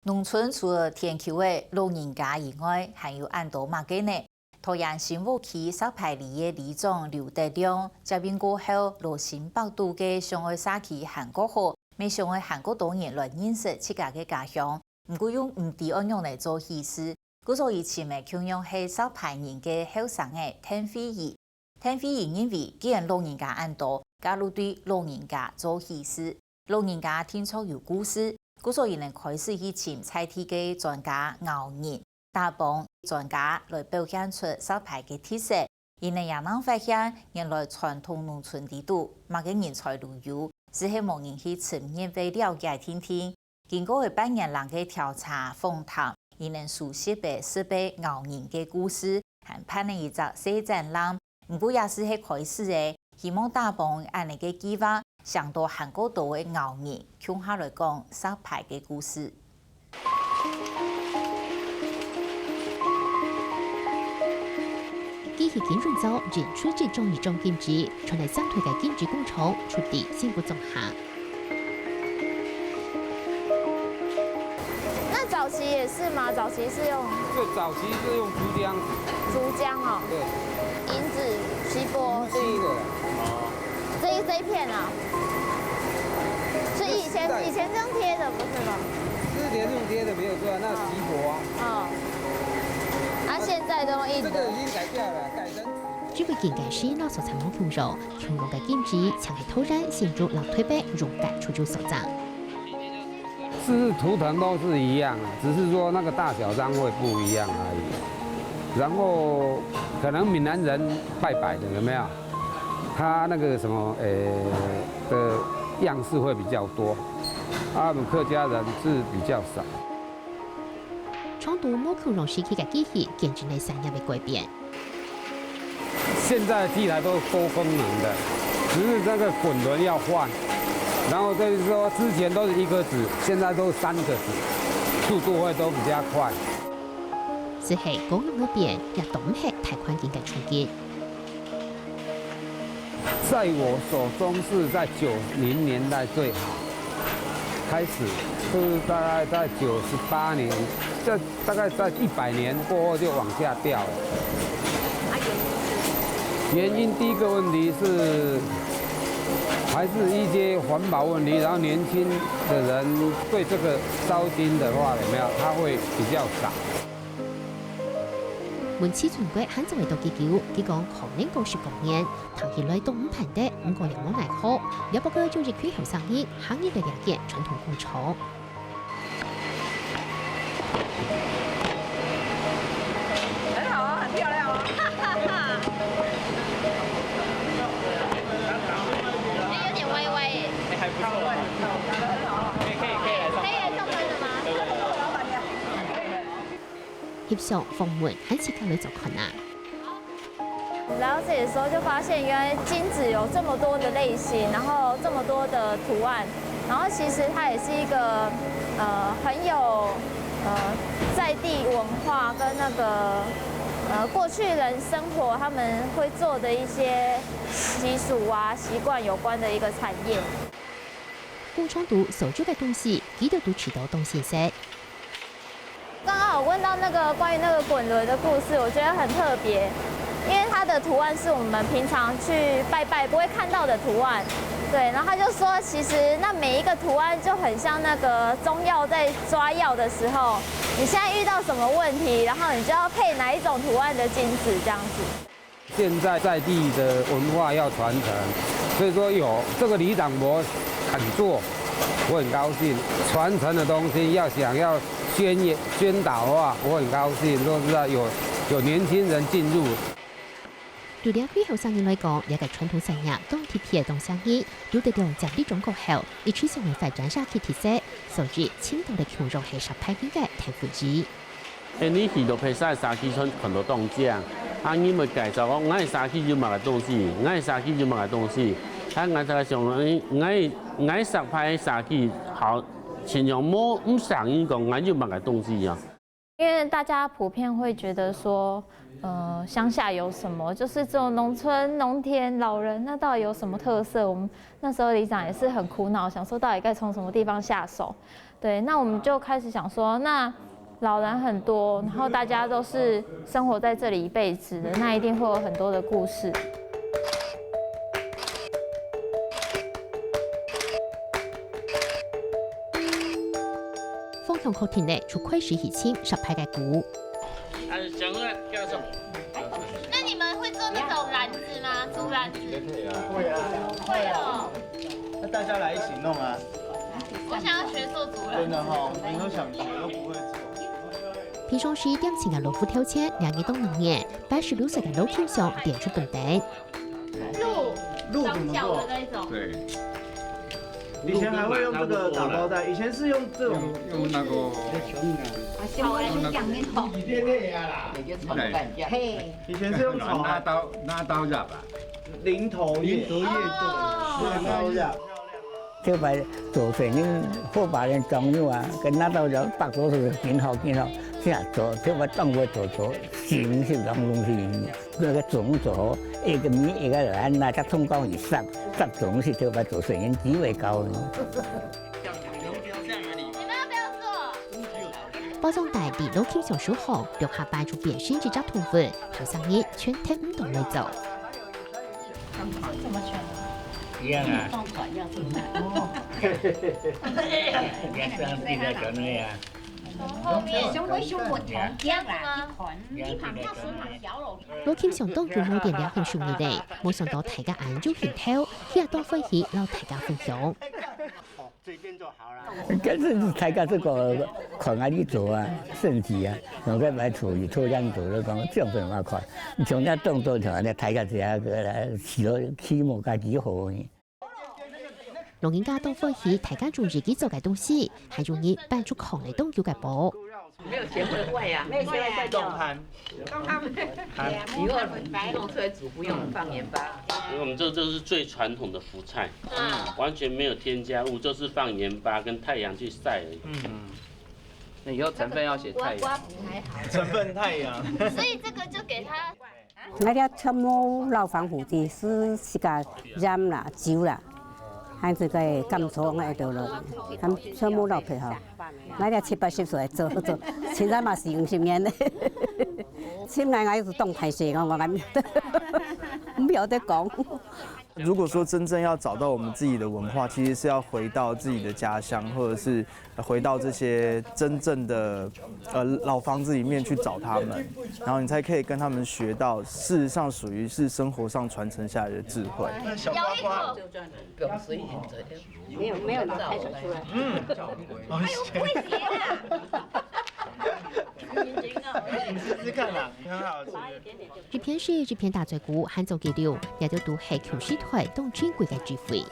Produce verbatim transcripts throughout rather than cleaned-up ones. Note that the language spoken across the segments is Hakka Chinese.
農村除了田坵个老人家以外，還有恁多麼个呢？桃園新屋區石牌里个里長劉德亮接任過後，羅心百肚个想愛社區還較好，乜想愛還較多人來認識自家个家鄉。毋過又毋知愛仰般來做起事，故所佢尋个共樣係石牌人个後生仔鄧惠儀。鄧惠儀認為，既然老人家恁多，該就對老人家做起事。老人家定著有故事，故所佢等開始去尋在地个專家、遶人、打拚專家來表現出石牌个特色。佢等也正發現，原來傳統農村裡肚，麼个人才都有，只係無人去深入个了解定定。 經過一半年零个調查訪談，佢等收集个十个遶人个故事，還辦了一隻細展覽。毋過也只係開始仔，希望打拚恁呢个計畫，請到還較多个遶人共下來講石牌个故事。記憶金融組認出一張一張金紙，傳來上台个金紙工廠，出地新埔庄下。 那早期也是嗎？早期是用就早期是用竹浆，竹浆哦，对，银子锡箔，这一个，这一这一片啊，所以以前以前这样贴的不是吗？之前用贴的没有错啊，那锡箔啊，嗯，啊现在都用印的，这个已经改掉了，改成。这位金工师老手才摸共样，共样个金纸，像系桃园、新竹、老台北用个出入所在。 是图腾都是一样啊，只是说那个大小张会不一样而已。然后可能闽南人拜拜的有没有？他那个什么，呃，的样式会比较多，啊，我们客家人是比较少。 创都莫口龙时期个记忆，见证了产业个改变。现在机台都多功能的，只是那个滚轮要换，然后就是说之前都是一个子，现在都三个子，速度会都比较快。只系功能个变，也都毋系大环境个冲击。 在我手中是在九零年代最好，开始就是大概在九十八年，这大概在一百年过后就往下掉了。原因第一个问题是，还是一些环保问题，然后年轻的人对这个烧金的话，有没有，他会比较少。 问徐春贵还做得到几久，佢讲可能过十个年，听起来都毋盼得，毋过也无奈何，了不过就一群后生人，行入来了解传统工厂。很好啊，很漂亮哦。哎，有点歪歪耶。哎，还不错啊。可以，可以，可以来上班。可以来上班了吗？翕相、访问，还是交流做看啊。来到这里的时候，就发现原来金纸有这么多的类型，然后这么多的图案，然后其实它也是一个呃很有呃在地文化跟那个呃过去人生活他们会做的一些习俗啊习惯有关的一个产业。工厂肚所做个东西，佢兜都知道当新鲜。 刚刚有问到那个关于那个滚轮的故事，我觉得很特别，因为它的图案是我们平常去拜拜不会看到的图案。对，然后他就说，其实那每一个图案就很像那个中药在抓药的时候，你现在遇到什么问题，然后你就要配哪一种图案的金纸这样子。 现在在地的文化要传承，所以说有这个里长伯肯做，我很高兴。传承的东西要想要宣扬宣导的话，我很高兴，都是要有有年轻人进入。对两位后生人来讲，这个传统产业当特别当生意，有得两家里长过后，一直想要发展下去特色，所以青岛的共融系上派应该挺富裕。 因為去到別儕社區看，看到當靚，啊，你會介紹講，𠊎社區有麼个東西，𠊎社區有麼个東西，啊，𠊎在想，𠊎，𠊎，𠊎石牌社區好，盡量無，毋想人講𠊎有麼个東西啊。因為大家普遍會覺得說，呃，鄉下有什麼，就是只有農村、農田、老人，那到底有什麼特色？我們那時候里長也是很苦惱，想說到底該從什麼地方下手。对，那我们就开始想说，那老人很多，然后大家都是生活在这里一辈子的，那一定会有很多的故事。方向確定了，就開始去尋石牌个鼓。啊，想要叫什么？那你们会做那种篮子吗？竹篮子？会啊，会哦，那大家来一起弄啊。我想要学做竹篮子。真的哈，你都想学都不会做。平常時恬靜个老虎頭前，兩日當兩年，八十六歲个老金相點出本燈。鹿，鹿怎么做长角的？那种。对，以前还会用这个打包袋，以前是用这种用用那个啊，小的是讲那种。对，嘿，以前是用草那刀那刀下吧。林投叶，哦。林投叶。這擺做生意，好把人裝有啊，跟那到了百多是真好真好，這樣做，這擺當我做做，新是當東西，那個種做好，一個米一個人，那才通光一十，十種是這擺做生意機會高呢。你们要不要做？包裝袋裡老金相收好，兩下半就變成一隻動物，後生人全聽毋懂來做。怎么全？一样啊，放款要进来。也是让自己的权利啊。后面胸围胸不同样啦，一款一款比较适合小老。老金相當有賣點了很受歡迎，無想到大家恁有興頭，也當歡喜摎大家分享。隨便就好啦。這是大家這個看啊，你做啊，升級啊，用個來處理，做樣做了講，這樣子嘛看，像這動作像這大家這樣個來，起了起碼家己好呢。老人家當歡喜大家中意佢做个東西，還有人搬出空來當有个寶。沒有錢會壞呀、啊，沒有錢會壞掉。動盤，以後弄出來煮不用放鹽巴。我們這這是最傳統的福菜，嗯，完全沒有添加物，就是放鹽巴跟太陽去曬而已。嗯，那以後成分要寫太陽。成分太陽。所以這個就給他。 𠊎這全部摎防腐劑，係自家鹽啦、酒啦，還有這個甘草，𠊎都落，全部摎配合。𠊎這七八十歲做做，現在嘛四五十年了。現在𠊎係當歹勢，𠊎𠊎毋曉得講。如果說真正要找到我們自己的文化，其實是要回到自己的家鄉，或者是回到這些真正的呃老房子裡面去找他們，然後你才可以跟他們學到事實上屬於是生活上傳承下來的智慧。咬一口，用水引着，沒有沒有拿開水出來。嗯，還有會寫啊。你試試看啦，很好吃。一片食一片打嘴鼓，還做記錄，也就都係舊時代當珍貴个智慧。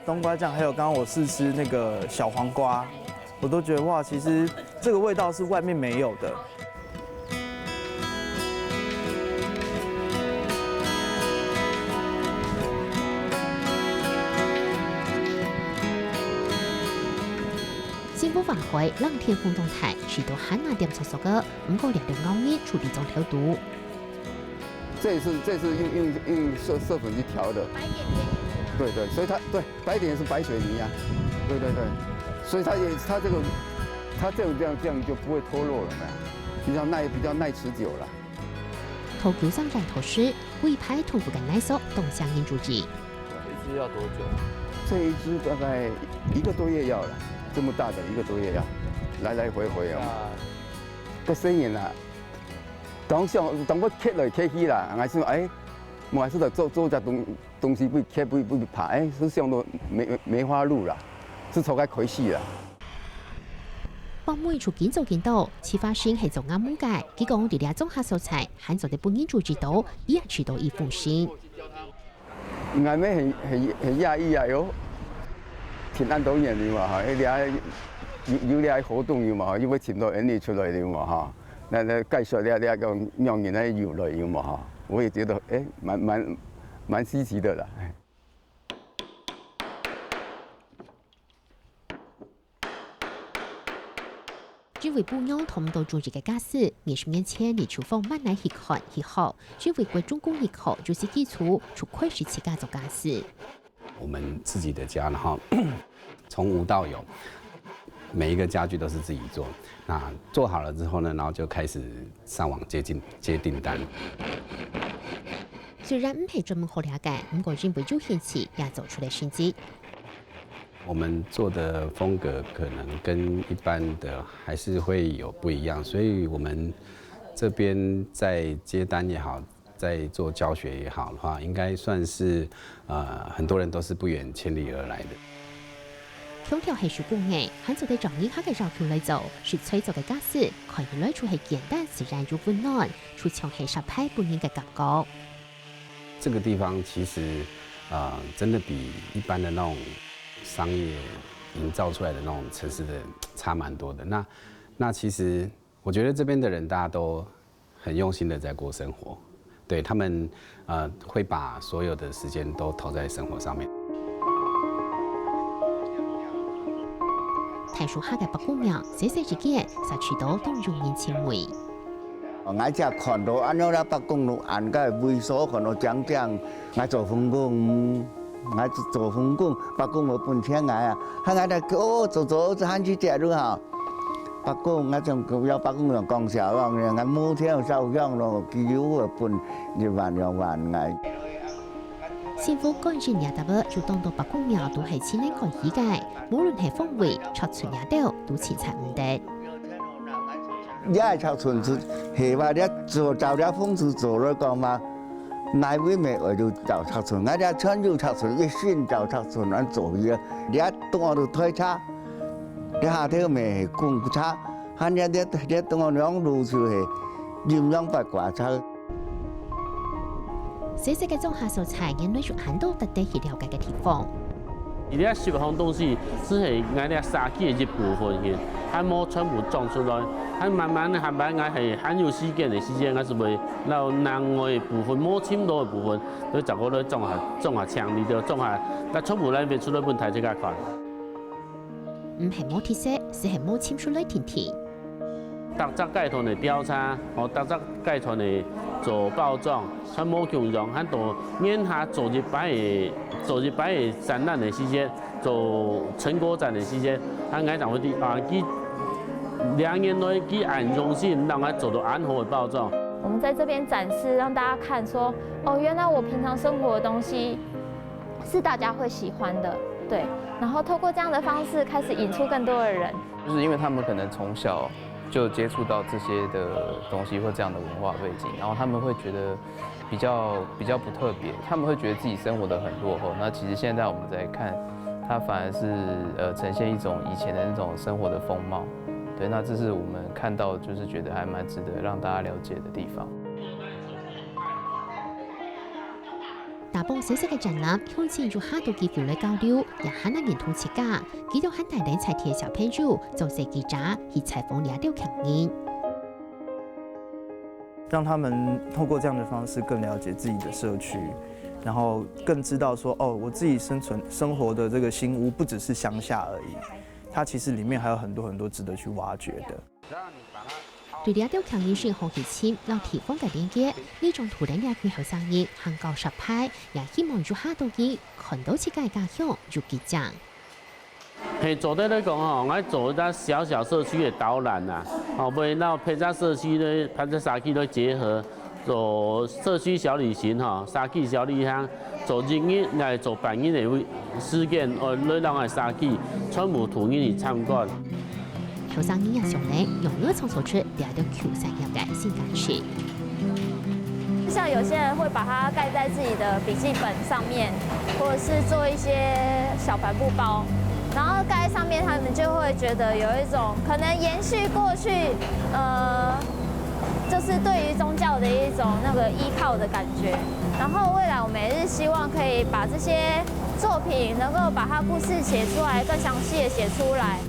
冬瓜醬，還有剛剛我試吃那個小黃瓜，我都覺得哇，其實這個味道是外面沒有的。 新屋環海，冷天風當大，食到還那點索索个，毋過掠到咬人就離張頭肚。這也是這也是用用用色色粉去調的，白點點。對對，所以它對白點也是白水泥啊，對對對，所以它也它這個它這種這樣這樣就不會脫落了嘛，比較耐比較耐持久了。土狗上戰土時，委派土狗个奶索當像人主意。一隻要多久？這一隻大概一個多月要了，這麼大的一個多月要，來來回回啊。個生意啊，當想當我切來切去啦，還是哎，我還是得做做隻東東西不切不不拍，哎，是想到梅梅花鹿啦，是做該開始啦。放梅就緊做緊多，徐發生係做鴨母个，佢講佇這種下所在，還做得分人注意到，也試到一風神。𠊎乜很很很訝異啊，喲，挺恁多年了嘛哈，迄有有這活動有嘛，又會請到人出來了嘛哈，那那介紹這這个讓人來有來有嘛哈，我也覺得哎，蠻蠻蠻稀奇的啦。 這位餔娘同到中意个家私，二十年前你廚房慢慢去看去學，這位國中工藝課就是基礎，就開始自家做家私。我們自己的家，然後從無到有。每一个家具都是自己做。那做好了之后呢，然后就开始上网接订接订单。虽然毋係專門學這个，毋過因為有興趣，也做出了成績。我们做的风格可能跟一般的还是会有不一样，所以我们这边在接单也好，在做教学也好的话，应该算是呃很多人都是不远千里而来的。強調係手工藝，還做得照人客个要求來做，食材做个家私，看起來就係簡單，自然又溫暖，就像係石牌本人个感覺。这个地方其实呃真的比一般的那种商业营造出来的那种城市的差蛮多的。那那其实我觉得这边的人大家都很用心的在过生活，对他们呃会把所有的时间都投在生活上面。大樹下个伯公廟，細細一間，煞去到當有人情味。 𠊎只看到恁樣啦，伯公廟恁个位所看到靚靚，𠊎做分工，𠊎做分工，伯公廟分錢𠊎啊，喊𠊎來哦，做做做，喊起隻路哈。伯公，𠊎正要伯公用講笑講，𠊎無錢燒香咯，佢有个分一萬兩萬𠊎。幸福感恩這搭位，有當多伯公廟都係親人關係个，無論係風味、尺寸這兜，都凊彩毋得。 這尺寸係係話，這做照這風水做來講嘛，哪位咩會有照尺寸？𠊎這全有尺寸，一身照尺寸恁做去啊！這段都推車，這下頭咩係公車，還這這這段兩路就係陰陽八卦車。 細細个莊下所在，原來有恁多值得去了解个地方。這十項東西只係𠊎這社區个一部分去，還無全部裝出來，還慢慢个，下擺𠊎係還有時間个時間，𠊎就會摎另外个部分，無尋到个部分，來再過來莊下莊下清理掉，莊下，該全部來賣出來分大自家看。 毋係無特色，只係無尋出來定定。逐隻階段个調查，吼，逐隻階段个做包裝，全無共樣，還到年下做一擺个，做一擺个展覽个時節，做成果展个時節，啊，𠊎正會知啊，佢兩年內佢恁用心，讓𠊎做到恁好个包裝。我們在這邊展示，讓大家看說，哦，原來我平常生活的東西是大家會喜歡的，對。然後透過這樣的方式，開始引出更多的人。就是因為他們可能從小就接觸到這些的東西或這樣的文化背景，然後他們會覺得比較比較不特別，他們會覺得自己生活得很落後。那其實現在我們在看，它反而是呃呈現一種以前的那種生活的風貌。對，那這是我們看到就是覺得還蠻值得讓大家了解的地方。 打破細細个展覽，鄉親有較多機會來交流，也還能認同自家。佢兜還帶領在地个小朋友做設計者去採訪這兜客人。讓他們透過這樣的方式更了解自己的社區，然後更知道說，哦，我自己生存生活的這個新屋不只是鄉下而已，它其實裡面還有很多很多值得去挖掘的。 對這兜客人先好奇心摎地方个連結，里長杜仁這群後生人還教石牌，也希望有較多人看到自家个家鄉有幾靚。係做得來講吼，𠊎做一隻小小社區个導覽啊，吼，會摎別隻社區咧，別隻社區咧結合，做社區小旅行吼，社區小旅行，做一日來做半日个時間，來讓𠊎社區全部同人去參觀。 後生人也想呢，用耳創造出這兜舊產業个新價值。像有些人會把它蓋在自己的筆記本上面，或者是做一些小帆布包，然後蓋在上面，他們就會覺得有一種可能延續過去，呃，就是對於宗教的一種那個依靠的感覺。然後未來我們也是希望可以把這些作品能夠把它故事寫出來，更詳細的寫出來。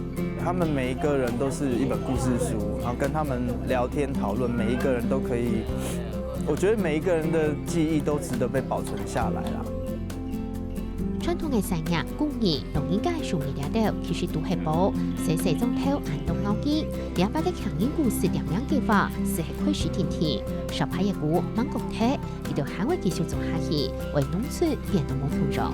他們每一個人都是一本故事書，然後跟他們聊天討論，每一個人都可以，我覺得每一個人的記憶都值得被保存下來啦。傳統个產業、工藝、老人家个手藝這兜，其實都係寶。細細莊頭恁多奧義，這擺个客人故事點亮計畫，就係開始定定，石牌个鼓吂講忒，佢兜還會繼續做下去，為農村變到無共樣。